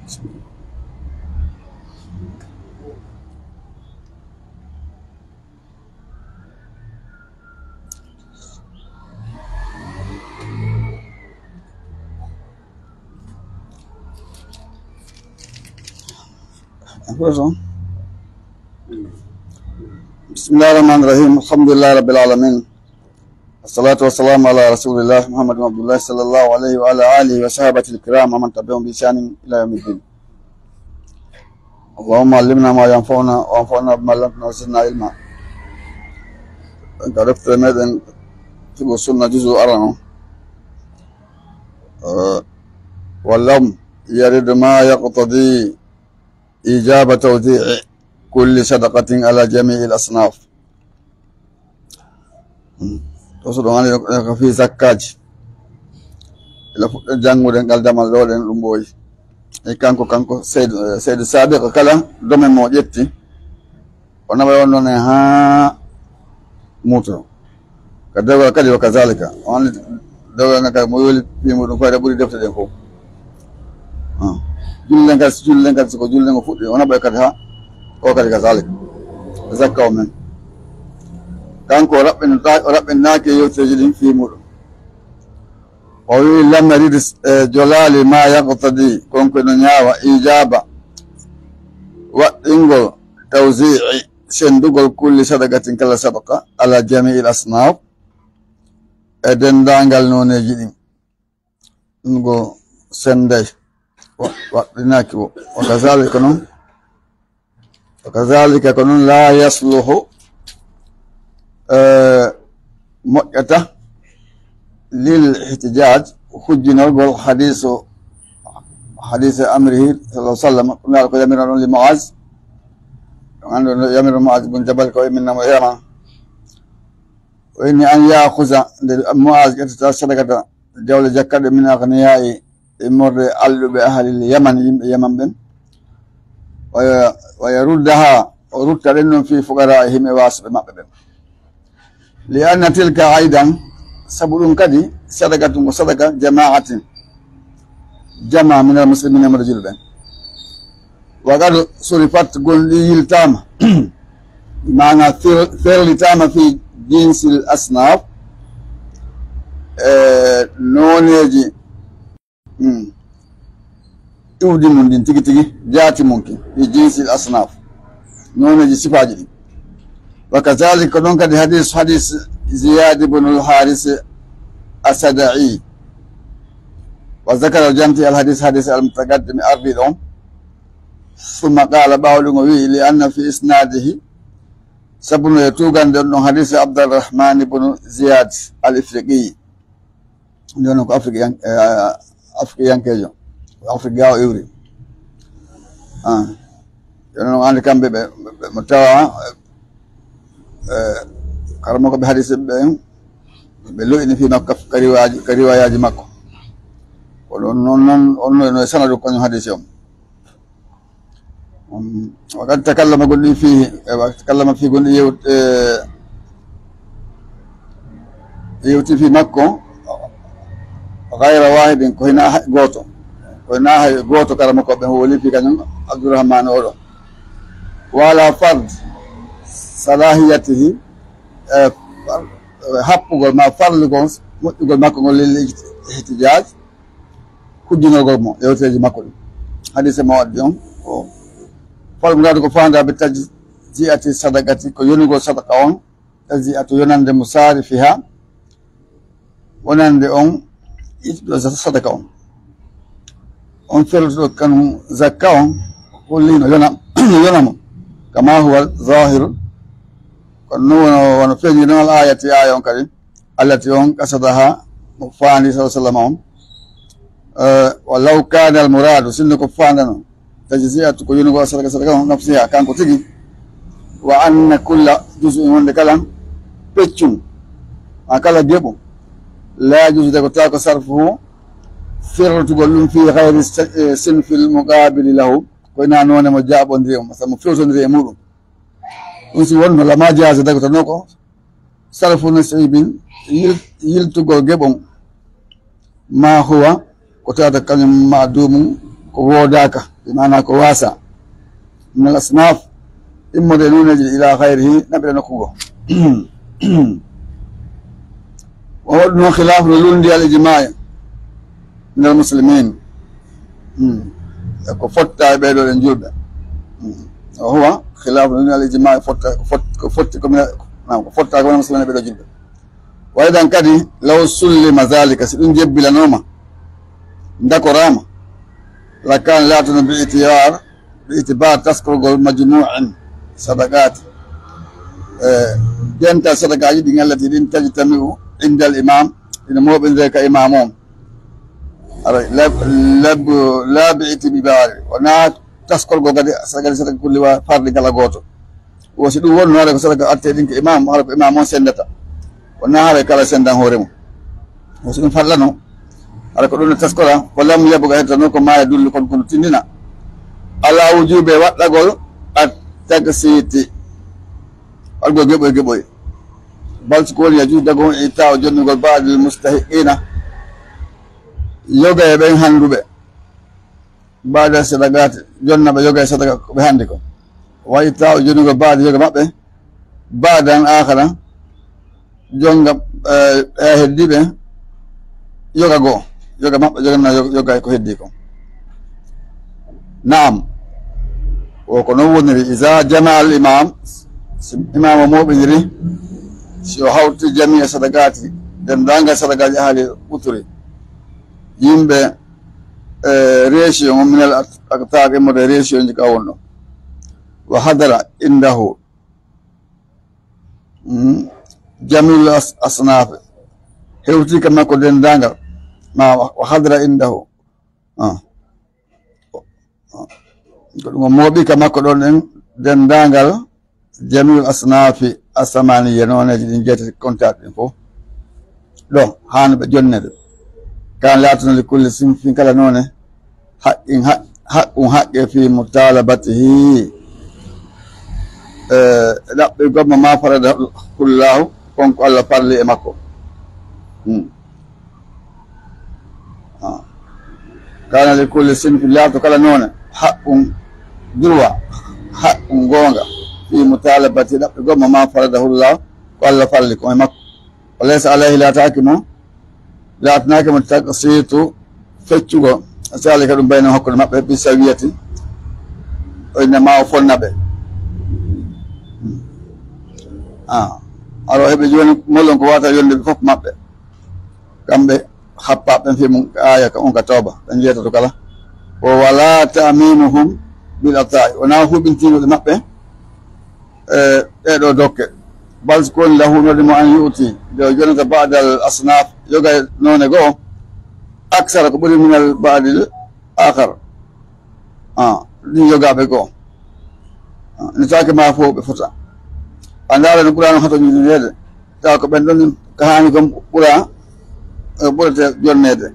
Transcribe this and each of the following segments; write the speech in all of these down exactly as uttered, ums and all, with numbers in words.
بسم الله الرحمن الرحيم. الحمد لله رب العالمين. الصلاة والسلام على رسول الله محمد بن عبد الله صلى الله عليه وعلى آله وصحبه الكرام ومن تبعهم بإحسان إلى يوم الدين. اللهم علمنا ما ينفعنا وانفعنا بما علمتنا وزدنا علما. Ka deftere meɗen Fiqhu Sunna, juzu arano. Eh, ولم يرد ما يقتضي إيجاب توزيع كل صدقة على جميع الأصناف. Hmm. To so ɗum anndi ko fii zakkaaji. Ila fuɗɗen janngude ngal damal ɗo ɗen ɗum ɓooyi. E kanko, kanko Seydu, eh, Seydu Sabiq kala domaine mo ƴetti. O naɓay on noon e haa muuto. Ka dewgal kadi wa kazalika. O anndi dewgal ngal kadi mo yooli fii muɗum fayda ɓuri defte ɗen fof. Ah. Jullen kadi, so jullen kadi, so ko jullen ngo fuɗɗi, o naɓay kadi haa ko kadi kazalika. Zakka o men. Kanko o raɓɓinata-, o raɓɓinnaaki e yewteeji ɗin fii muɗum. O wi'i, لم يرد, eh, jolaali ما يقتضي, kon ko no ñaawa, إيجاب, waɗɗingol, توزيع, senndugol, كل صدقة, kala sadaqa, على جميع الأصناف, e denndaangal nooneeji ɗin. Ɗum ko sennday, wa-, waɗɗinaaki o. وكذلك noon, وكذلك ko noon, لا يصلح, eh, moƴƴata, للاحتجاج, hujjinagol حديث, حديث أمره صلى الله عليه وسلم, ko Nulaaɗo ko yamira ɗon لمعاذ, on anndi no yamira Mu'aaz bun Jabal ko yamina mo Yaman. O inni أن يأخذ, nde Mu'aaz ƴettata صدقة, jawle jakka ɗe, من أغنياء, immorde alɗuɓe, أهل اليمن, yimɓe Yaman ɓen. وي-, ويردها, o rutta ɗen ɗon في فقرائهم, e waasɓe maɓɓe ɓen. لأن تلك أيضا, sabu ɗum kadi, صدقة, ko sadaqa جماعة, jamaa من المسلمين, e julɓe ɓen. وقد صرفت, gonɗi yiltaama, maana fer-, ferlitaama في جنس الأصناف, e nooneeji, hmm, iwdi mum ndin tigi tigi, jaati mum ki, في جنس الأصناف, nooneeji sifaaji ɗin. وكذلك, ko ɗon kadi حديث, حديث زياد بن الحارث السدعي. وذكر, o janti, الحديث, حديث المتقدم, ardiiɗo on. ثم قال, ɓaawo ɗum o wi'i, لأن في إسناده, sabu no e tuugande on ɗon حديث, عبد الرحمن بن زياد الإفريقي. Nde wonno ko Afrikiyan-, eh, Afrikiyankeejo. Ko Afrik gaa o iwri. Ah. Jooni noon, anndi kamɓe ɓe, ɓe, ɓe mo tawa, eh, karamokooɓe hadiise ɓe, ɓe lo'ini fii makko ka riwaaji, ka riwaayaaji makko. Ko ɗon noon, noon, on no, no e sanadu ko ñon hadiise on. Um, وقد تكلم, gonɗi fii, eh, وقد تكلم fii, gonɗi yewt-, eh, yewti fii makko, غير واحد, ko hinaa hay gooto, ko hinaa hay gooto karamokooɓe ɓen woli fii kañum Abdurrahman oɗo. وعلى فرض صلاحيته, eh, far-, eh, happugol ma farlugol moƴƴugol makko ngol, للاحتجاج, hujjinogol mo yewteeji makko ɗin. Hadiise mo addi on, ko فالمراد, ko faandaa, بتجزئة الصدقة, ko yonugol sadaqa on, تجزئة, yonande, مصارفها, wonande on ittuɗo sa-, sadaqa on. On ferlutuɗo kanum zakka on, holli no yona, no yona mo. كما هو ظاهر, kono non wano, wano feeñi non, الآية, aaya on kadi, التي, on, قصدها, mo faandi, صلى الله عليه وسلم, on. Eh, ولو كان المراد, sinno ko faandano, تجزئة, ko yonugol sadaqa, sadaqa on, نفسها, kanko tigi. وأن كل جزء, wonde kala peccun, maa kala geɓo, لا يجوز, dagotako, صرفه, ferlutugol ɗum, في غير الس-, eh, الصنف المقابل له, ko hinaa noone mo jaabondiri e mum, walla mo fewtondiri e muɗum. Ɗum si wonno, لما جاز, dagotano ko صرف نصيب, yil-, yiltugol geɓon, ما هو, ko tawata kañum, معدوم, ko woodaaka, Maana ko waasa. Min al asnaf, immorde e nuuneeji ɗi ila xayrihi, naɓira nokku goo. O waɗi noon khilaafu no lundi al ijma'i min al muslimin. Hmm. E ko fotta e ɓeeɗo ɗen julɓe. Hmm. O huwa khilaafu no lundi al ijma'i fotta, ko fot-, ko fotti ko min, naam, ko fotta ko min al muslimin e ɓeeɗo julɓe. Wa idan kadi, law sullima zalika, si ɗum jebbilanooma, dakoraama, la kaana laatano bi itibar, bi itibar taskorgol majmu'in sadaqaati. E, dental sadaqaaji ɗin allati ɗin tajtami'u indal imam, ina mooɓindire ka imam on. Ara, lab, lab, laa bi itibari, wonaa taskorgol kadi, sadaqaaji sadaka kulli wa fardi kala gooto. Wo si ɗum wonno, hara ko sadaka atte ɗin ko imam, hara ko imam on sendata. Wonaa hara kala sendan hoore mum. Wo si ɗum fallano, hara ko ɗum no taskora, ko lam yabuga hedda noon ko maaya dullu kon kono tindina. Ala wujube waɗɗagol at taksiti. Waɗgol geɓoy geɓoy. Bal si ko woni yajuuji dago on e taw jonnugol baadil mustahiqina. Yoga e ɓen handuɓe. Baada sadaqaati, jonna ɓe yoga e sadaka ko ɓe handi ko. Wa itta'u junuubi baadi yoga maɓɓe. Baadan aakhara, jonga, eh, e heddiiɓe yoga goo. Yoga maɓɓe, jogana yoga, yoga e ko heddii ko. Naam. Wo ko non woniri, iza jama al imam, si imam o mooɓindiri, si o hawti jami'a sadaqaati, denndaangal sadaqaaji ahli uturi. Yimɓe, eh, région o, minal ak-, aktar, immorde région ji ka wonno. Wa hadara indahu, mm, jamiul as-, asnaf. Hewti ka makko denndaangal. Ma wa, wa hadara indahu. Ah. Ah. Ko ɗum o mooɓi ka makko ɗon en denndaangal. Jamiul asnafi asamaniya, nooneeji ɗin jeetati kontaaɗi ɗin fof. Ɗo, haano ɓe jonnede. Kan laatano li kulli sinfin, kala noone, haqqin, haq-, haqqun, haqqe, fi mutalabatihi. E, ɗaɓɓi gomma ma farada hullahu, kon ko Allah farli e makko. Hmm. Ah. Kana li kulli sinfi, laato kala noone, haqqun, droit, haqqun, goonga, fi mutalabati, ɗaɓɓi gomma ma faradahullah, ko Allah falli ko e makko. O laysa alayhi, laataaki mo, laatanaaki mo taqsitu, feccugo, salika ɗum bayna hakkunde maɓɓe, bi sawiyati, o inna ma o fonna ɓe. Ah. Aro heɓe jooni, molon ko wata yonde ɓe fof maɓɓe. Kamɓe happa ɓen fii mun aaya ka on ka Tawba, ɓen jeetato kala. Ko wala ta'minuhum bil ata'i, wona huɓintiiɓe maɓɓe, e ɗeɗo dokke. Bal ko woni lahu nodde mo an yu'ti, nde o jonnata ba'dal asnaf, yoga e noone goo, aksara ko ɓuri minal ba'dil akhar. Ah, ɗin yogaaɓe goo. Ah, ni taake ma fof ɓe fota. A ndaara no ɓura no hato ñiiɗireede. Tawa ko ɓen ɗon ka haani kon ɓura, eh, ɓurata jonneede.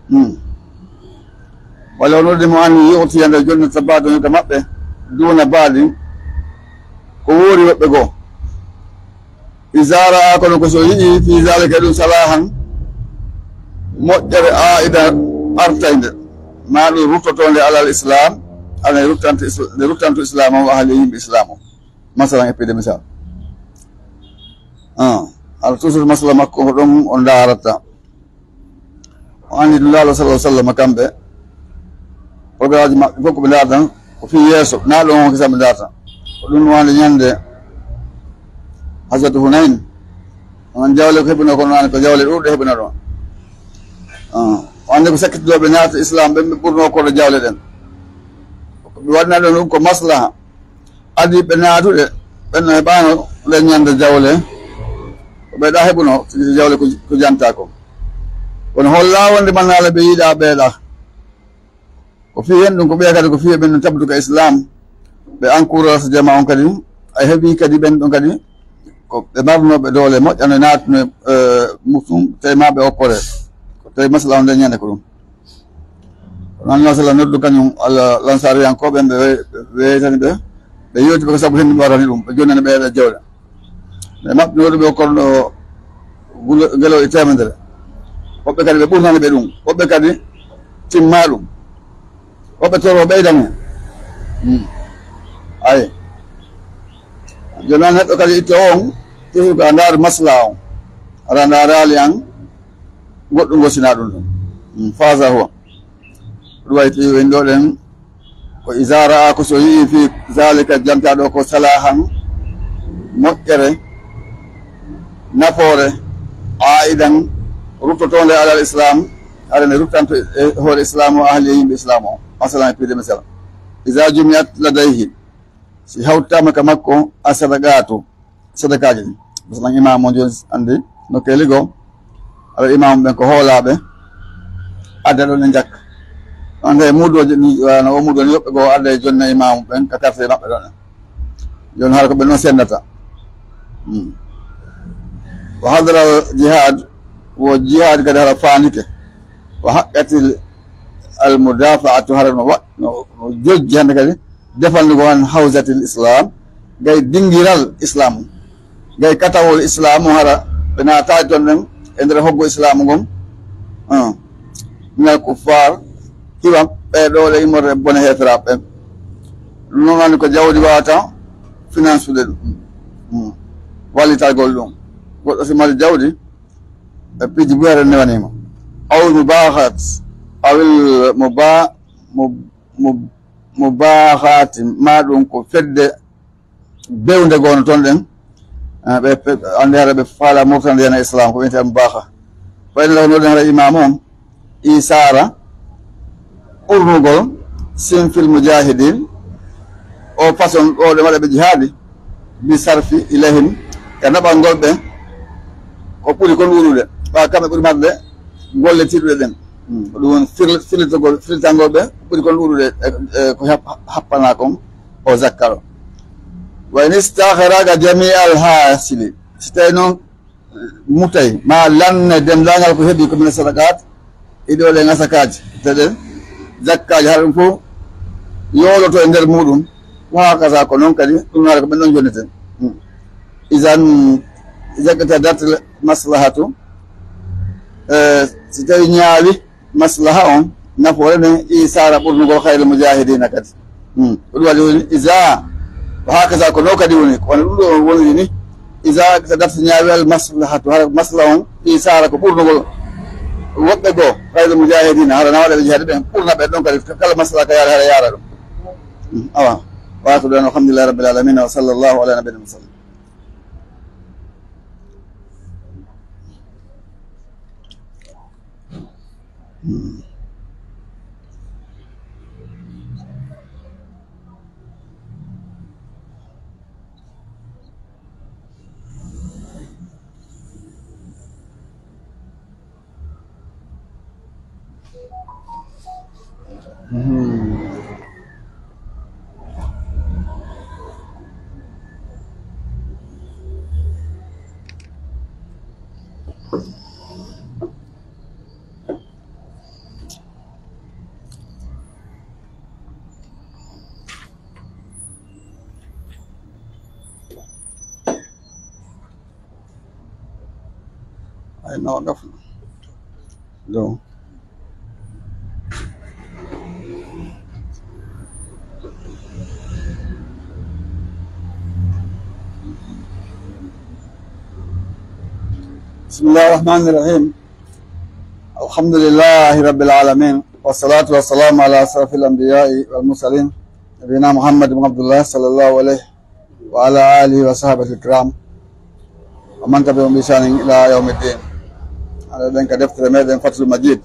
Hmm. Walla o noddi mo an yu'ti, nde jonnata baadon ka maɓɓe, duna baadin, ko woori woɓɓe goo. Iza ra'a, kono ko so yi'i, fi zalika, ɗum salahan, moƴƴere aida artaynde, ma ɗum ruttotoonde alal islam, ana ruttanto isla-, nde ruttanto islam o, wa ahli, yimɓe islam o. Masalan, e pide misal. Ah, ala toujours masala makko ko ɗon on ndaarata. O anndi Nulaaɗo sallallahu alaihi wasallam kamɓe, programmeji maɓɓe fof ko ɓe ndaarata, ko fii yeeso, na ɗon on kisa ɓe ndaarata. Ko ɗum wonde ñande Ghazwatu Hunayn. On jawle ko heɓuno, kono an ko jawle ɗuuɗɗe heɓuno ɗon. Ah, o anndi ko sakkitooɓe naata Islam ɓen, ɓe ɓurno koɗo jawle ɗen. Ko ɓe waɗna ɗon ɗum ko maslaha. Adi ɓe naatude, ɓen no heɓaano nden ñande jawle. Ko ɓe ɗa heɓuno, jawle ko, ko janta ko. Kono holla wonde mannaala ɓe yiɗa ɓe ɗa. Ko fii hen ɗum, ko ɓe kadi, ko fii ɓen no tabdu ka Islam. Ɓe encourage jama on kadi, a heɓi kadi ɓen ɗon kadi, ko ɓe marnooɓe doole moƴƴano naatuno, eh, musum, tawi ma ɓe okkore. Ko tawi masala on nden ñande ko ɗum. Kono Annabi sallallahu alaihi wasallam noddu kañum Allah, Lansaariyankooɓe ɓe we-, ɓe weytani ɓe, ɓe yewti ɓe ko sabu hen ɗum warani ɗum, ɓe jonnani ɓe e jawle. Ɓe maɓɓe noddu ɓe kono gulo-, ngelooɗi teemedere. Woɓɓe kadi ɓe ɓurnani ɓe ɗum, woɓɓe kadi timma ɗum. Woɓɓe toro ɓeydan hen. Hmm. Ay. Jooni an neɗɗo kadi itte on, toujours ko a ndaari maslaha on. Aɗa ndaaraali an, goɗɗum gosina ɗum ɗum. Hmm. Faza huwa. Ɗum wayi tawi en ɗo ɗen, ko iza ra'a, ko so yi'i fi zalika, jantaaɗo ko salahan, moƴƴere, nafoore, aidan, ruttotoonde alal islam, hara nde ruttanto e hoore islam o, ahli, e yimɓe islam o, masalan, e piide misal. Iza jumi'at ladayhi, si hawtaama ka makko, asadaqatu, sadakaaji ɗin. Masalan, imam on jooni anndi nokkeeli goo, aɗa imam ɓen ko hoolaaɓe, adda ɗon e jakka. On tawi muudooji ɗi, wano o muudo ni, woɓɓe goo adda e jonna imam ɓen ka quartier maɓɓe ɗon. Jooni hara ko ɓe non sendata. Hmm. Wa hadara al jihad, wo jihad kadi hara faandike. Wa haqqatil al mudafaatu, hara no wa-, no, no jojji hannde kadi defanndugo an hawzatil islam, gay dingiral islam, gay katawol islam, hara ɓe naataali ton ɗen e nder hoggo islam ngon. Ah. Minal kuffar, hiwa ɓe ɗo ɗe immorde bone heeferaaɓe ɓen. Ɗum noon anndi ko jawdi wawata finansude ɗum. Hmm. Wallitagol ɗum. Goɗɗo si mari jawdi, e piiji buy hara newaniima. Awil mubahat, awil muba-, mu-, mu-, mubahati, ma ɗum ko fedde bewnde goono toon ɗen. Ah, ɓe, ɓe, annde hara ɓe faala murtande hena islam, ko wiyetee mubaaha. Fayde law noɗen hara imam on, isaara, ɓurnugol, sinfil mujahidin, o façon ɗo ɗe waɗa ɓe jihaadi, bi sarfi ilayhim, ka naɓangol ɓe, ko ɓuri kon ɗuuɗude. Ɓa kamɓe ɓuri marde golle tiiɗuɗe ɗen. Hmm, ko ɗum woni fir-, firlitagol, firlitangol ɓe, ɓuri kon ɗuuɗude, e, e, ko hap-, happana kon. O zakka ɗo. Wa in istakhraja jami'al hasili. Si tawi noon mutay, ma lanne denndaangal ko heɓi ko min sadaqat, e ɗo ɗen asakaaji, te ɗen zakkaaji, hara ɗum fof yooloto e nder muɗum. Wa hakaza, ko noon kadi, ɗum haara ko ɓen ɗon jonneten. Hmm. Izan, iza iqtadat maslahatu, eh, si tawi ñaawi, maslaha on, nafoore nden, isaara ɓurnugol khayril mujahidina kadi. Hmm. Ko ɗum waɗi woni, iza, wa hakaza, ko no kadi woni, ko woni ɗum ɗo woniri ni, iza iqtadat, ñaawel maslahatu, hara maslaha on, isaara ko ɓurnugol woɓɓe goo, khayril mujahidina, hara na waɗa ɓe jihaade ɓen, ɓurna ɓe ɗon kadi, kala maslaha ka yaara, hara yaara ɗum. Hmm. Awa, wa akhiru da'wana alhamdulillahi rabbil alamin, wa sallallahu ala nabiyyina Muhammad. Ay, no ɗof ɗo. بسم الله الرحمن الرحيم. الحمد لله رب العالمين، والصلاة والسلام على أشرف الأنبياء والمرسلين، نبينا محمد بن عبد الله، صلى الله عليه وعلى آله وصحبه الكرام، ومن تبعهم بإحسان إلى يوم الدين. Hannde ɗen ka deftere meɗen Fathul Majid,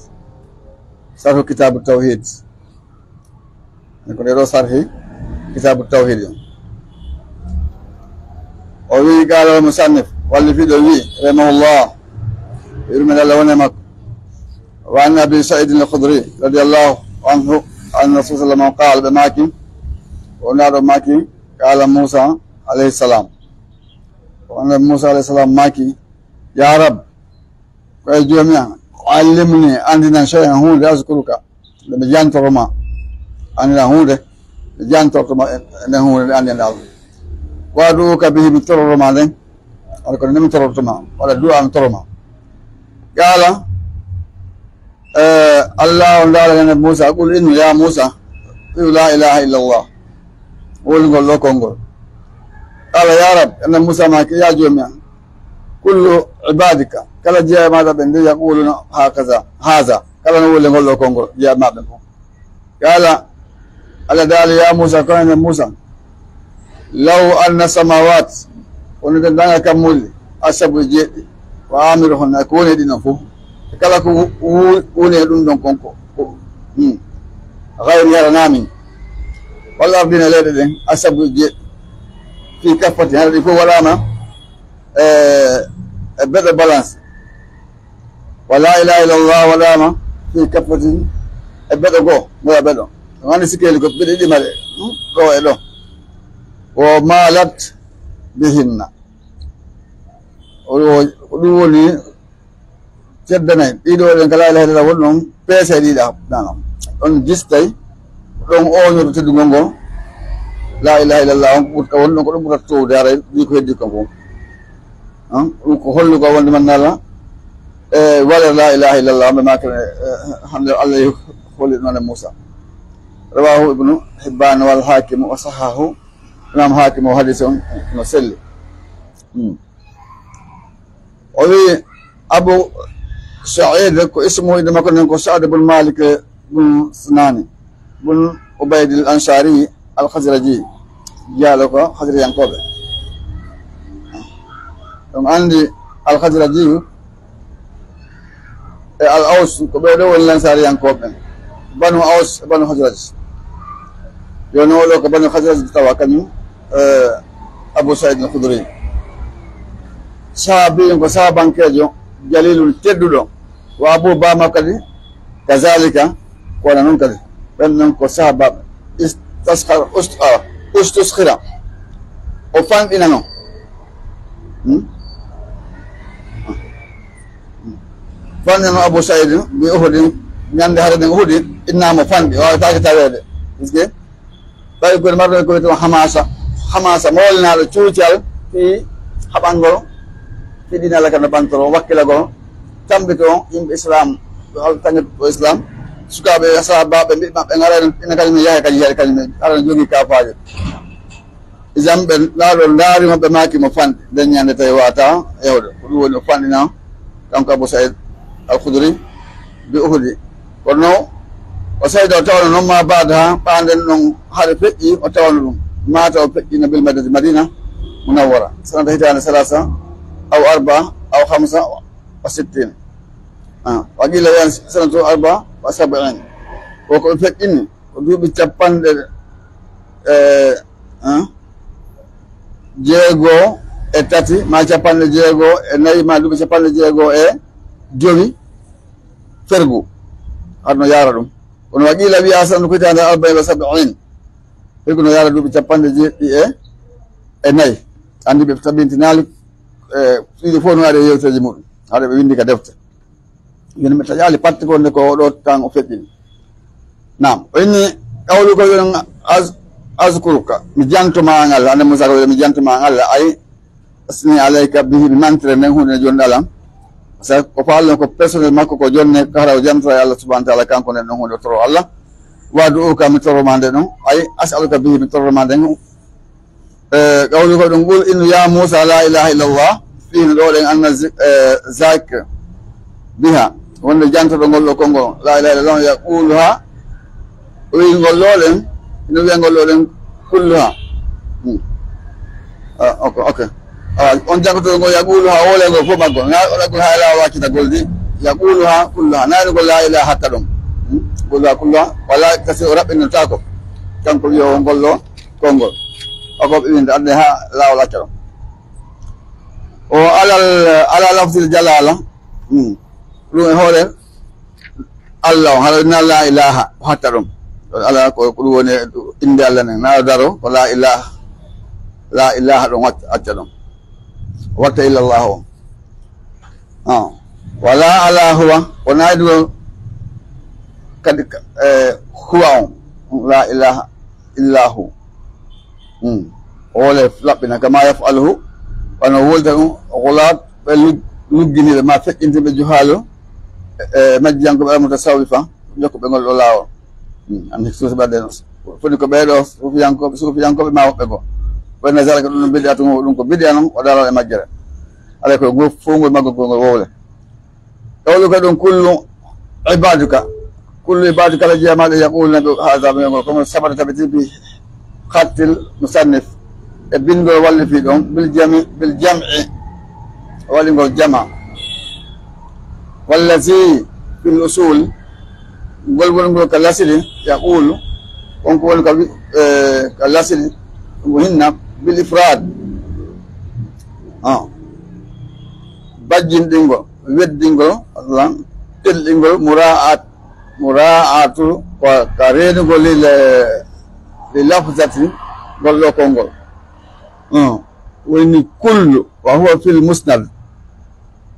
Sarhu Kitaabu Tawhid. Ko nde ɗo sarhi Kitaabu Tawhid on. O wi, قال المصنف, wallifiiɗo wi, رحمه الله, yurmeende Allah wone makko. وعن أبي سعيد الخدري رضي الله عنه أن رسول الله صلى الله عليه وسلم قال, ɓe maaki, o naaɗo maaki, قال موسى عليه السلام. O annabi Muusa alayhi salaam maaki, يا رب, ko e Joomi an, علمني, anndinan, شيئا, huunde, أذكرك, nde mi jantoro ma. Anndinan huunde, mi jantorto ma e, e nden huunde nde anndi nde Allah. وأدعوك به, mi tororo ma nden. Wala ko nde mi tororto ma, wala du'a mi toro ma. قال, eh, Allah on daala e Muusa, قل إني, ya Muusa, La ilaha illallah. Wowlingol ɗo konngol. Qala, ya Rab, annabi Muusa maaki, ya Joomi an, kullu ibadika, kala jeyaa maaɗa ɓen de, yaquluna hakaza, haza, kala no wowlingol ɗo konngol, jeyaa maaɗa ɓen fof. Qala, Allah daali, ya Muusa, ko annabi Muusa, law anna samawat, kono ɓe daŋa kammuuli, asabu e jeeɗiɗi, wa amiruhunna, e ko woni e ɗin ɗon fof. E kala ko wu-, wu-, woni e ɗum ɗon kon ko, ko, hmm. Gayri hara naami. Walla ardina leyɗe ɗen, asabu e jeeɗiɗi. Fii kaffati, hara ɗi fof waɗaama e, e beɗo balance. Wa la ilaha illallah waɗaama fii kaffatin e beɗo goo, ngoya beɗo. Ɗum anndi sikkeeli ko beɗe ɗiɗi mare, hmm? Ɗo e ɗo. Wa malat bihinna. O, o, ko ɗum woni cedde nayi. Ɗiɗo ɗen ka la ilaha illallah woni ɗon peese ɗiɗa, nano. Ɗon jistay, ɗon ooñoto teddugol ngol. La ilaha illallah on ko ɓurta won ɗon, ko ɗum ɓurata towde haray, ɗi ko heddi kon fof. Hein? Ɗum ko hollugol wonde man nala, e valeur la ilaha illallah, ɓe maaki, e, hande Allah yo holli ɗum e Muusa. Rawahu Ibnu Hibban wal Hakim wa sahahu. Imam Hakim o hadis on no selli. Hmm. O wi Abu Sa'id ko ismu, inde makko nden ko Sa'd bun Malik bun Sinani bun Ubaydil Ansari al Khazraji, jiyaaɗo ko Khazrajiyankooɓe. Ɗum anndi al Khazraji e al Aws ko ɓe ɗo woni Lansariyankooɓe ɓen. Banu Aws e Banu Khazraj. Jooni oɗo ko Banu Khazraj tawa kañum, eh, Abu Sa'id al Khudri. Sahaabiyun ko sahabankeejo jalilun tedduɗo. Wa abu bama kadi, kazalika, ko wona noon kadi. Ɓen noon ko sahabaɓe. Istaskhara, ust-, ah, ustuskhira. O fanɗinano. Hmm? Fanɗinano Abu Sa'id bi Uhudin, ñande hare nden Uhudi, innama fanɗi, wawataake taweede. Puisque Ɓay ko marɗo ko wiyetee Hamasa, Hamasa mawlinaaɗo cuucal fii haɓangol fii diine Allah kan no ɓantoro, wakkilagol, tambito yimɓe Islam, ɗo Allah taŋi ɗo Islam, sukaaɓe sahaabaaɓe mbiɗ maɓɓe ngara ina kañum e yaha kañum yaha kañum e ara jogii kaafaaje. Isan ɓe laaɗo ndaari mo ɓe maaki mo fanɗi, nden ñande tawi waata yawde. Ko ɗum woni o fanɗina kanko Abu Sa'id al-Khudri bi Uhudi. Kono o sayda o tawano noon ma baada ha ɓaanden ɗon haɗa feƴƴi o tawano ɗum. Mata o feƴƴi no bil madinati Madina Munawwara. Sanata hitaande salasa aw arba aw hamsa wa sittin. Ah, wa qila yan sanatu arba wa sab'in. Ko ko ɓe feƴƴini ko duuɓi capanɗe, eh, ah, jeego e tati, ma capanɗe jeego e nayi, ma duuɓi capanɗe jeego e jowi fergu. Haɗa no yaara ɗum. Kono wa qila wiya sanatu ko hitaande arba'in wa sab'in. Fergu no yaara duuɓi capanɗe jeeɗiɗi e, e nayi. Anndi ɓe tabintinaali, eh, ɗiɗi fof no waɗi e yewteeji muɗum. Haɗa ɓe winndi ka defte. Yoni mi taƴaali patte ko nde ko oɗo tan o feƴƴini. Naam, o inni qawlu ko wiyon az-, azkuruka, mi jantoma an Allah, annabi Muusa ko wiyon mi jantoma an Allah, ay asni alayka bihi, mi mantira nden huunde ne jonɗalam. Sa ko faalno ko personnel makko ko jonne kala o jantora e Allah subhanahu wa ta'ala kanko nden ɗon huunde o toro Allah. Wa du'uka mi toro ma nde ɗon, ay as'aluka bihi mi toro ma nden. Eh, qawlu ko ɗum, qul innu ya Muusa la ilaha illallah, fii no ɗo ɗen anna zi-, eh, zakir biha, wonde jantoɗo ngol ɗo konngol, la ilaha illallah, yaquluha, o wi ngol ɗo ɗen, ino wiya ngol ɗo ɗen kulluha. Hmm. Ah, ok, ok. Ah, on janngoto ngol yaquluha, wole ngol fof maggol. Na o ɗaggol ha lawa waccitagol di, yaquluha kulluha. Na ɗum ko la ilaha hatta ɗum. Hmm? Quluha kulluha, wala kasi o raɓɓinirta ko. Kanko wiyo ngol ɗo, konngol. Ako ɓe winde adde ha laawol acca ɗon. O alal, ala lafzil jalala. Hmm. Ɗum e hoore Allah on, haɗa na la ilaha, o hatta ɗum. Ɗon ala ko, ko ɗum woni innde Allah nden. Na daro, ko la ilaha. La ilaha ɗum watta, acca ɗum. Watta illa Allah on. Ah. Wala ala huwa, o nayi ɗum kadi, eh, huwa on. La ilaha illa hu. Hmm. O wole laɓɓina, kama yaf'aluhu, wano wolta ɗum, gulaat, ɓe lug-, lugginiiɓe, ma feƴƴintiiɓe juhaalu, e, e majjiyankoɓe al mutasawwifa, jokkuɓe ngol ɗo laawol. Hmm. An hiksuusi ɓadde noon. Foti ko ɓee ɗoo suufiyankooɓe, suufiyankooɓe ma woɓɓe goo. Wa inna zaalika, ɗum no bid'atun, ɗum ko bid'a non, wa dalaalun e majjere. Alaa ko ngol fow ngol maggo ngol wowle. Qawluka ɗum, kullu ibaadika. Kullu ibaadika, kala jeyaa maaɗa, yaquuluuna bi haadha, ɓe ngol, kono sabata tabiti bi khattil musannif. E binndol wallifii ɗon, bil jami, bil jam'i, waɗi ngol jama. Wallazi fil usuul, ngol woni ngol ka lasili, yaquulu, on ko woni ka wi-, eh, ka lasili, ngu hinna, bil ifraad. Ah. Bajjinɗingol, weddingol, lan, telɗingol, muraa'at, muraa'atu, ko ka reenugol lil, li lafzati, ngol ɗoo konngol. Hmm. Woni kullu, wa huwa fil musnad.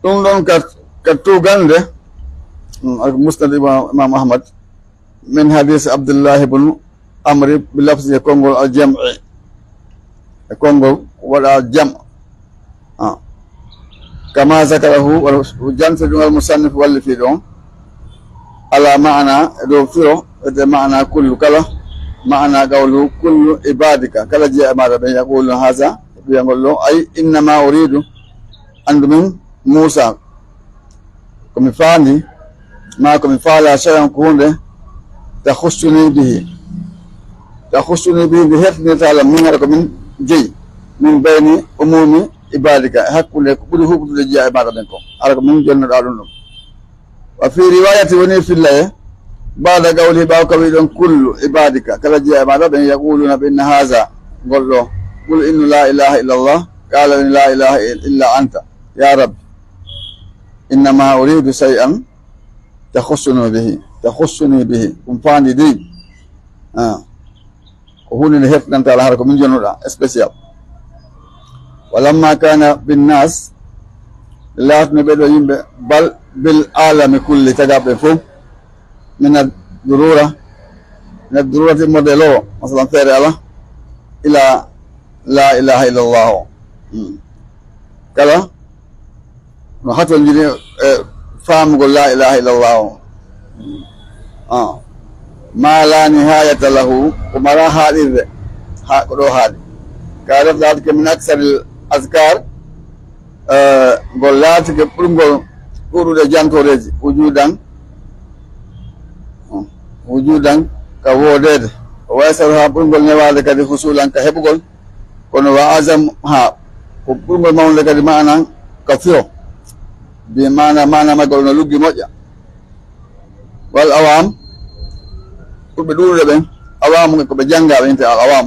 Ɗum ɗon ka, ka tuugannde, hmm, al musnad Imam, Imam Ahmad, min hadis Abdullah ibn Amri bi lafzi e konngol al jam'i. E konngol waɗa al jam'. Ah. Kama zakarahu, wala janto ɗum al musannif wallifii ɗon. Ala maana, e dow firo, ete maana kullu kala. Maana qawluhu kullu ibadika. Kala jeyaa e maaɗa ɓen yaqulu haza, wiyangol ɗo, ay innama uridu, anndu min Muusa. Ko mi faandi, maa ko mi faalaa shay'an ko huunde, takhussuni bihi. Takhussuni bihi, nde hertinirta lam min, hara ko min jeyi. Min bayni umumi ibadika, e hakkunde ko ɓuri huuɓtude jeyaa e maaɗa ɓen kon. Hara ko min jonnoɗaa ɗum ɗum. Wa fi riwayati, woni fillaye, ba'da qawli, ɓaawo ka wii ɗon, kullu ibadika, kala jeyaa e maaɗa ɓen, yaquluna ɓe inna haza, ngol ɗo, qul innu la ilaha illa Allah, qala la ilaha illa anta, ya Rabbi. Innama uridu shay'an takhussuni bihi, takhussuni bihi. Ɗum faandi dey. Ah. Ko huunde nde hertinanta Allah, hara ko min jonnuɗaa, spécial. Walamma kana bin nas, laatno ɓe ɗo yimɓe, bal bil alami kulli, tagaɓe fof. Min ad-durura, min ad-dururati, immorde e loro, masalan, feere ala, ila la ilaha illallah o. Hmm. Kala no hatondiri e faamugol la ilaha illallah o. Ah. Ma la nihayata lahu, ko mara haaɗirde, ha ko ɗo haaɗi. Ka ref laatike min aksaril azkar, eh, ngol laatike ɓurngol ɗuuɗude jantooreeji, wujudan, wujudan ka woodeede, o waysaru ha ɓurngol newaade kadi husulan ka heɓugol, kono wa azam ha ko ɓurngol mawnude kadi maana ka firo, bi maana, maana maggol no luggi moƴƴa. Wal awam, ɓurɓe ɗuuɗude ɓen, awam ko ɓe janngaaɓe, inte al awam.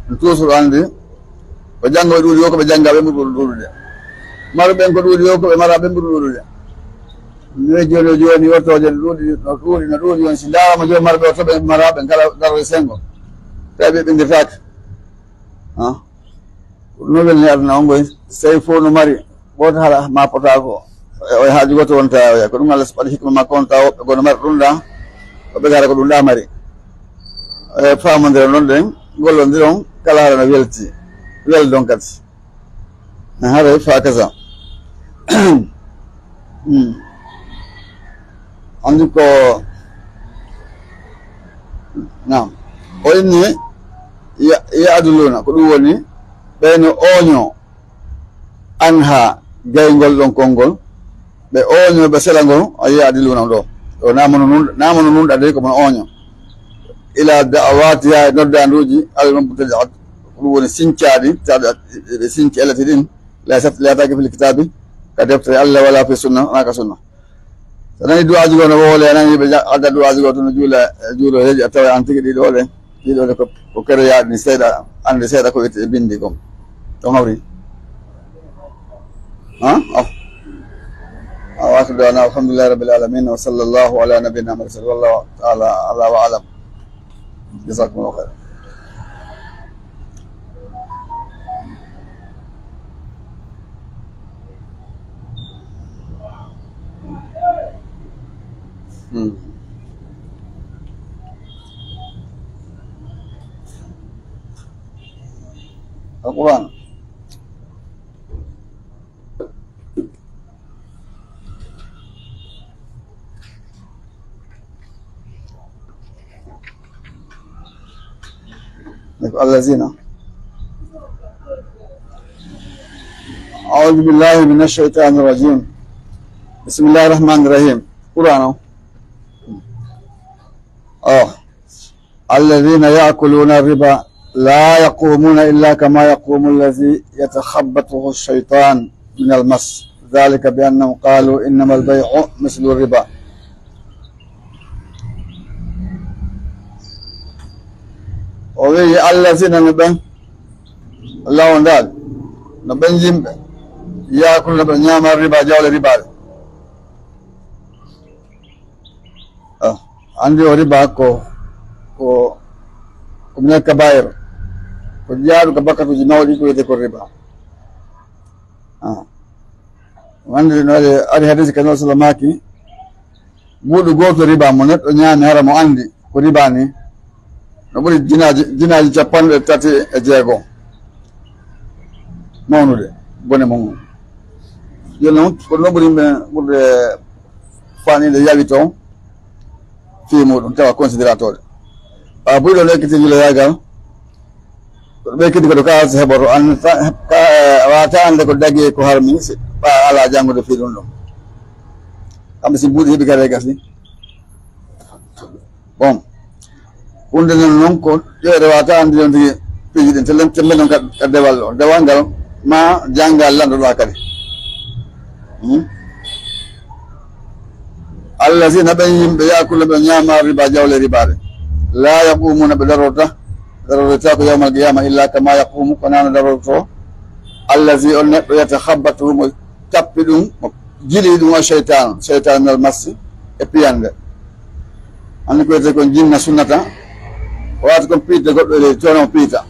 Ɗum toujours anndi, ko janngooɓe ɗuuɗi yo ko ɓe janngaaɓe ɓuri ɗuuɗude. Marɓe ɓen ko ɗuuɗi yo ko ɓe mara ɓen ɓuri ɗuuɗude. Ni jooni, jooni, ottooje no ɗuuɗi, no ɗuuɗi, no ɗuuɗi on. Si ndaarama jooni marɓe o to ɓe mara ɓen kala darre senngo. Tawi ɓe ɓennditaake. Ah. No welni aduna on ngoy, so tawi fof no mari, gooto hara ma potaako, e, o e haaju gooto wonta oya. Ko ɗum Allah waɗi hikma makko on, tawa woɓɓe goo no mari ɗum ɗa, woɓɓe gara ko ɗum ɗa mari. E, faamondira non ɗen, gollondira on, kala hara no welti, weldon kadi. E, haray fa kaza. Hmm. Anndi ko, naam. O inni ya, ya aduluna, ko ɗum woni, ɓe no ooñoo, an ha gayngol ɗon konngol, ɓe ooñoo, ɓe sela ngol, a ya aduluna ɗo. Ɗo naamano nun, naamano nun ɗa de ko mon ooñoo. Ila da'awati, ha e noddaanduuji, al mubtadi'at, ko ɗum woni sincaaɗi, taɗa, ɓe sinci elati ɗin, la sat, la taki fil kitaabi, ka deftere Allah, wala fi sunna, wala ka sunna. So nani du'aaji goo no wowle, a nani ɓe ja-, adda du'aaji goo to no juula, e juulo heeji, a tawa an tigi ɗiɗo ɗe, ɗiɗo ɗe ko, ko kere yaaɗi seeɗa, ande seeɗa ko wiyete e bindi gom. Ɗon hawri. Ha? Oh. Wa akhiru da'wana alhamdulillahi rabbil alamin, wa sallallahu ala nabiyyina Muhammad, wallahu ta'ala ala wa alam. Jazakumullahu khairan. Hmm. Alquran. الذين. أعوذ بالله من الشيطان الرجيم. بسم الله الرحمن الرحيم. قرآن. آه. الذين يأكلون الربا لا يقومون إلا كما يقوم الذي يتخبطه الشيطان من المس، ذلك بأنهم قالوا إنما البيع مثل الربا. O wi'i, "Allazina", no ɓen, lawndal, no ɓen yimɓe, "yaakuluuna", ɓe ñaama, "riba", jawle ribaare. Ah, anndi o riba ko, ko, ko minal kabaa'ir, ko jeyaaɗo ka bakkatuuji mawɗi, ko wiyetee ko riba. Ah. On anndi no ari, ari hadisi ka Nabi sallallahu alaihi wasallam maaki, buuɗu gooto riba mo neɗɗo ñaami hara mo anndi ko riba ni, no ɓuri jinaaji, jinaaji capanɗe tati e jeego mawnude bone mum. Yo non, ko ɗum ɓuri yimɓe ɓurde faaniinde yawi to fii muɗum, tawa considératoɗe. Ɓaawo buy ɗo lekkiti juloyaagal, ko ɓe kidi ko ɗo kaalata heɓoto, an, ta-, ka, a waata annde ko dagi e ko harmi, si ɓa alaa janngude fii ɗum ɗum. Kamɓe si buuɗi heɓi kadi e gasi. Bon. Hunde nden non ko ƴeewde wata anndi on tigi piiji ɗin. Tellen tembe non ka, ka dewal ɗo. Dewal ngal ma janngal lanndo ɗo kadi. Hmm? Allazina, ɓen yimɓe, yaakuluuna, ɓe ñaama riba, jawle ribaare. La yaqumuna, ɓe darorta, darorta ko yawmal qiyama illa kama yaqumu, ko nano darorto. Allazi, on neɗɗo, yatakhabbatuhu, mo tappi ɗum, mo jili ɗum, o seytaan, seytaan minal massi, e piyande. Anndi ko wiyetee kon jinna sunnata, o waata kon piitde goɗɗo e leydi, toon o piita.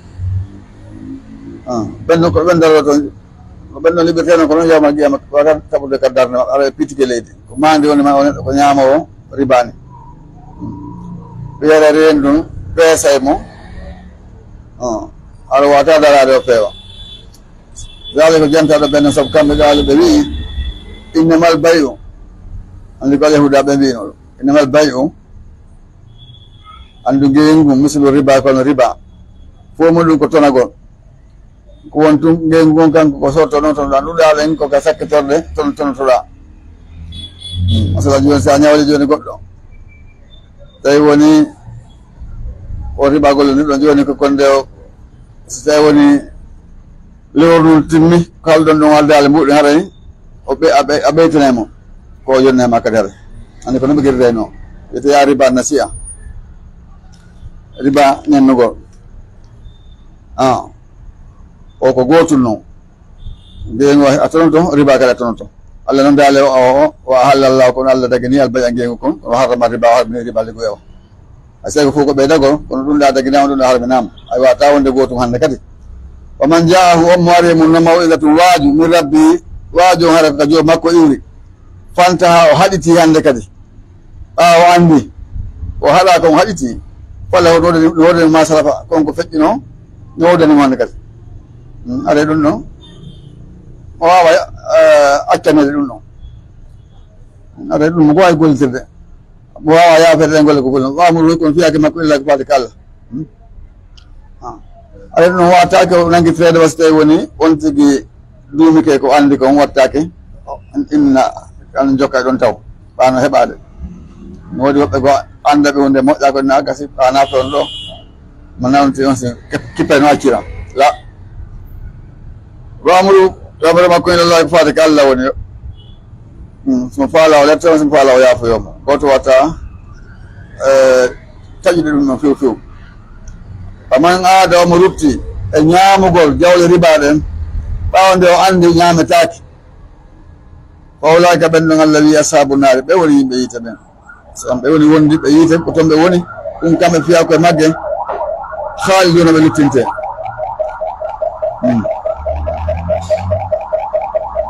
Ah, ɓen ɗon ko ɓen darata toon, ko ɓen ɗon liɓirtee non ko non yawmal qiyama, ko waɗata taɓude ka darnde maɓɓe, ara e piitike leydi. Ko maandi woni ma o neɗɗo ko ñaamoowo riba ni. Ɓe yara reen ɗum, peesay mo. Ah, ara wata daraade o feewa. Daale ko jantaɗo ɓen, sabu kamɓe daale ɓe wi'i, "Innamal bay'u." Anndi ko Yahuuda ɓe mbi'no ɗum. "Innamal bay'u." Anndu ngeengu, "mislu riba", kono riba. Fof muɗum ko tonagol. Ko won tun ngeengu ngun kanko ko sorto ɗon tonoɗaa. Ɗum daale en ko ka sakkitorde ton tonotoɗaa. Masala jooni, si a ñawli jooni goɗɗo, tawi woni o riba golle ni ɗon jooni ko konde o, si tawi woni lewru ndun timmi, ko halɗon ɗon aldaali mbuuɗi haray, o ɓe-, a ɓe-, a ɓeytanay mo, ko o yonnay ma kadi haray. Anndi ko no ɓe girday no. Wiyete ya riba nasi'a. Riba ñennugol. Ah. O ko gootum non. Ngeengu a tonoto, riba kadi a tonoto. Allah non daale o, o, o, "Wa ahalla Allahu", kono Allah dagini, "al bay'a", ngeengu kon, "wa harrama riba", o harmini riba ligu ewa. A sey ko fof ko ɓeydagol, kono ɗum ɗa daginaama, ɗum ɗa harminaama. Aywa, ta wonde gootum hannde kadi. "Wa man ja'ahu", on mo ari e mum no maw'izatun, waaju, "min rabbi", waaju on hara ko ka Joomi makko iwri. "Fantaha", o haɗiti hannde kadi. Ɓaawo o anndi, o haɗa kon haɗiti. "Falahu", no woodani, no woodani ma salafa, kon ko feƴƴuno, no woodani mo hannde kadi. Hmm, aray ɗum ɗon, o waawa, eh, accanede ɗum ɗon. Aray ɗum, mo ko waawi gollitirde. Mo waawa yaafeede ɗen golle ko golle. Wa amruhu, kono fiyaake makko illa ko faati ka Allah. Hmm? Ah. Aray ɗum wattaake o nanngitireede, wa si tawi woni on tigi duumike ko anndi kon wattaake. Inna, an jokka e ɗon taw. Ɓaano heɓaade. No woodi woɓɓe goo annda ɓe huunde moƴƴa ko na gasi ɓaana toon ɗo. Mo nawnti on si kip-, kippay no accira. La. Wa amru, wa amru makko ila Allah, ko faati ka Allah woni. Hmm, so mo faala o letta, so mo faala o yaafo yo mo. Gooto wata, eh, taƴude ɗum no few few. Faman aada, o mo rufti e ñaamugol jawle riba ɗen, ɓaawo nde o anndi ñaametaake. Fa ulaa'ika, ɓen ɗon Allah wi'i, ashaabu naari, ɓe woni yimɓe yiite ɓen. So ɓe woni wondiɓɓe yiite, ko ton ɓe woni, ɗum kamɓe fiyaa koye magge, khaaliduuna, ɓe luttinte. Hmm.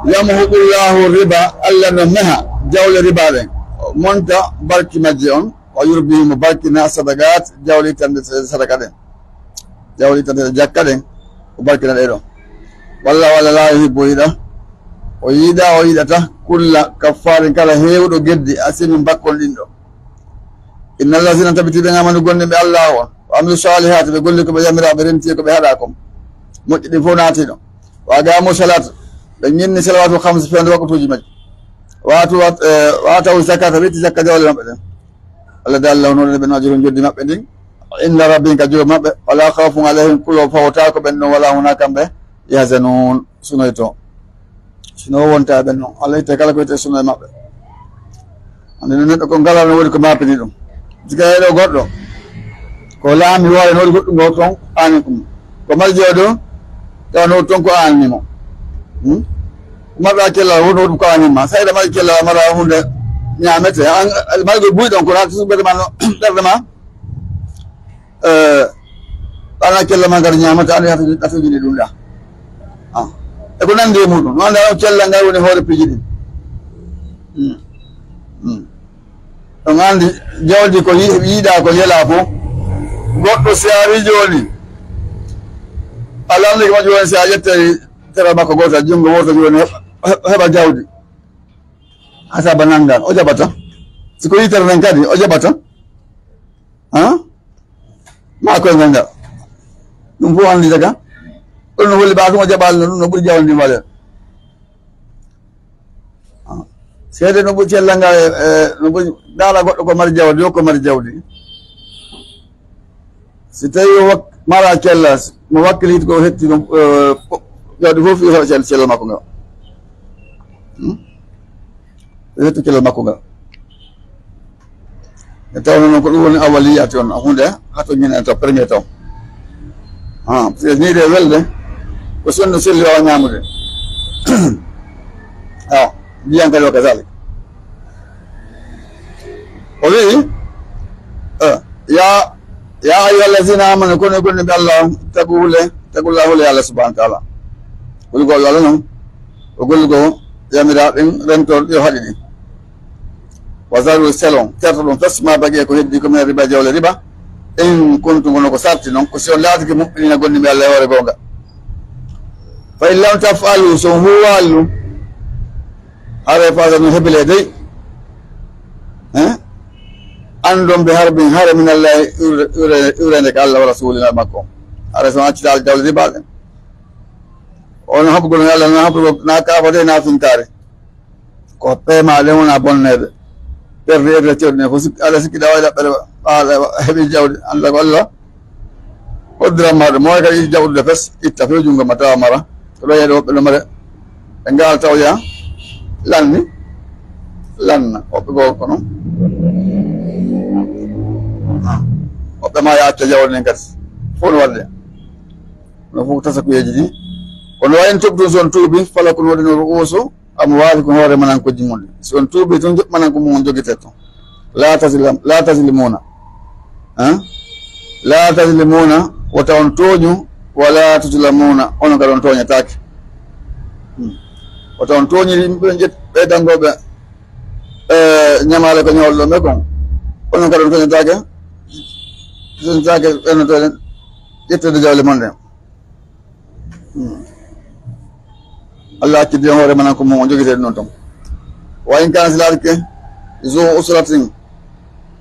Yamhuqullahu riba, Allah no meha jawle riba ɗen, o monta barki majje on, wa yurbi, mo barkina sadaqat, jawle ittande sadaka ɗen. Jawle ittande jakka ɗen, o barkina ɗe ɗon. Walla, walla, laa yuhibbu, yiɗa. O yiɗa, o yiɗata, kulla kaffaarin, kala heewɗo geddi, asimin, bakkolɗinɗo. Inna allazina, tabiti ɓen, amanu, gomɗinɓe Allah on, wa Amilu salihaati, ɓe golli ko ɓe yamiraa, ɓe renti ko ɓe haɗaa kon. Moƴƴi ɗin fof naati ɗon. Wa aqamu salata, ɓe ñinni salawaatul xamsi fewndo waktuuji majji. Wa atu, eh, wa atawu zakata, ɓe itti zakka jawle maɓɓe ɗen. Allah daali lahum, no ɓe no ajrun joddi maɓɓe ndin. Inda rabbihim, ka Joomi maɓɓe. Wala khawfun alayhim, kulol fawataa ko ɓen ɗon, wala hum, wala kamɓe, yahzanun, sunoyto. Sino wonta e ɓen non. Allah itte kala ko wiyetee suno e maɓɓe. Andi no neɗɗo ko ngalaa no woodi ko maapini ɗum. Siga heɗo goɗɗo. Ko laami hoore no woodi goɗɗum ngo ton aani ɗum. Ko mari jooɗo, tawa no woodi ton ko aani mo. Hmm? Ko marɗa cellal, woodi, woodi ko aani ma. Sayda mari cellal, mara hunde ñaamete. An, an, mari ko buy ɗon, ko naati suɓɓete ma no, ɓerde ma. Eh, ana cella ma ngar ñaamata, ani hata, hata jini ɗum ɗa. Ah. E ko nandi e muɗum. No anda on cella ngal woni hoore piiji ɗin. Hmm. Hmm. On andi jawdi ko yi-, yiɗa ko yela fof. Goɗɗo si ari jooni. Alhamdulillah, ko jooni si a ƴettay tera makko goto, junngo woto jooni heɓa, heɓa jawdi. Asaba nanga, o jaɓata. Si ko yitere nden kadi, o jaɓata. Ha? Ma koyngal ngal. Ɗum fof anndi daga. Ɗum no holli ɓa ɗum o jaɓaali no ɗum no ɓuri jawdi ndi mbaɗen. Ah. Seede no ɓuri cella ngal e, e, no ɓuri ndaara goɗɗo ko mari jawdi, yo ko mari jawdi. Si tawi o wak-, mara cella, mo wakkiliti ko hetti ɗum, eh, fo-, jawdi fof yo heɓa cell-, cellal makko ngal. Hmm? Yo heɓtu cellal makko ngal. E tawno noon ko ɗum woni awwaliyyaati on, huunde hato ñinen taw, premier taw. Ah, parce que ñiiri e welde, ko sonno selli wawa ñaamude. Ah, ndiyan kadi wa kazalik. O wi'i, eh, ya, ya ayyuhallazina amanu, kono gonɗinɓe Allah, tagu hule, tagulla hule Allah subhanahu wa ta'ala. Huli ko Allah non, o gollugo yamira ɗin, rento yo haɗi ɗin. Wa zaru selon, terto ɗum fes ma bagi ko heddi ko min riba jawle riba. In kuntum kono ko sarti non, ko si on laatike mu'minina gonɗinɓe Allah e hoore goonga. Fa in lam taf'alu, so on huuwaali ɗum, hare fasa no hebile dey. Eh? Andon bi harbin hare min Allah ure, ure, urende ko Allah wa rasulina makko. Hare so on accita al jawle riba ɗen. On haɓugol Allah na haɓugol na kaafade na fintaare. Ko pema ɗen wona bonneede. Perde ede cewɗe ɗen fof sikki, Allah sikki ɗa wawi ɗaɓɓere ɓaala heɓi jawdi. Allah ko Allah. Hoddiran ma ɗum. Mo wawi kadi jaɓude fes, itta few junngo ma tawa mara. Ko ɗo yeɗo woɓɓe ɗo mare. Ɓe ngal taw ya. Lanni. Lanna. Woɓɓe goo ko non. Woɓɓe ma ya acca jawdi nden kadi. Fof no waɗde. No fof tasa kuyeeji ɗi. Kono wa in tubtum, so on tuubi, falakum, woɗino ru'usu amwaalikum, hoore manankooji mon ɗi. Si on tuubi tun, joɓɓi mananko mum on jogitee ton. La tazlam-, la tazlimuuna. Hein? La tazlimuuna, wota on tooñu, wala tuzlamuuna, onon kadi on tooñataake. Hmm. Wota on tooñiri yimɓe ɓe ƴet-, ɓe danngooɓe, eh, ñamaale ko ñawɗo ɗon ɓe kon. Onon kadi on tooñataake, tooñataake, ɓen no tooñen ƴettude jawle mon ɗen. Hmm. Allah accidi on hoore manan ko mo o jogitee ɗum ɗon ton. Wa in kaana, si laatike, zu usratin,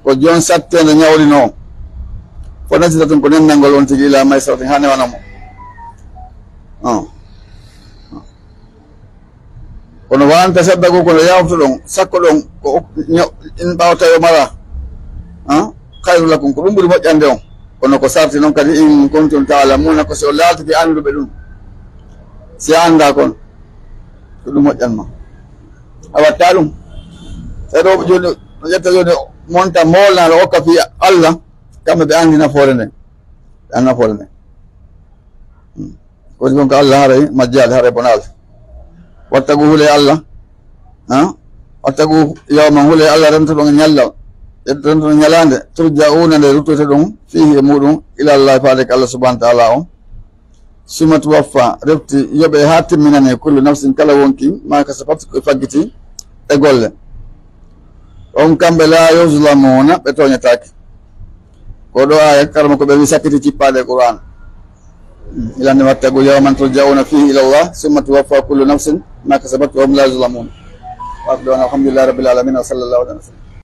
ko joom satteende ñawlinoo, fa naziratun, ko nennangol on tigi, ila maysaratin, haa newana mo. Ah. Kono wa an tasaddaqu, kono yawtoɗon, sakkoɗon, ko ok-, ñaw-, in ɓaawata yo mara. Ah? Khayru lakum, ko ɗum ɓuri moƴƴande on. Kono ko sarti noon kadi, in kuntum ta'lamuna, ko si on laatike annduɓe ɗum. Si a anndaa kon, ko ɗum moƴƴan ma. A watta ɗum. Tawi ɗo jooni, no ƴetta jooni, monta moolnaaɗo okka fii Allah, kamɓe ɓe anndi nafoore nden. Ɓe anndi nafoore nden. Hmm. Ko woni kon ko Allah haray majjaali, haray bonaali. Wattaqu, hule Allah. Ha? Wattaqu yawman, hule Allah, rentoɗon ñallal. Rentoɗon ñalaande. Turja'una, nde ruttoytoɗon, fiihi, e muɗum, ila Allah, faade ko Allah subhanahu wa ta'ala on. Summa tuwaffa, refti, yoɓe haa timminane, kullu nafsin, kala wonki, ma kasabat, ko faggiti e golle. On kamɓe, la yuzlamuna, ɓe tooñataake. Ko ɗo aya karma ko ɓe wi sakkiti cippaade e Qur'an. Ilande, wattaqu yawman turja'una fihi ila Allah, summa tuwaffa kullu nafsin ma kasabat wa hum la yuzlamun. Wa akhiru da'wana alhamdulillahi rabbil alamin, wa sallallahu ala nabiyyina.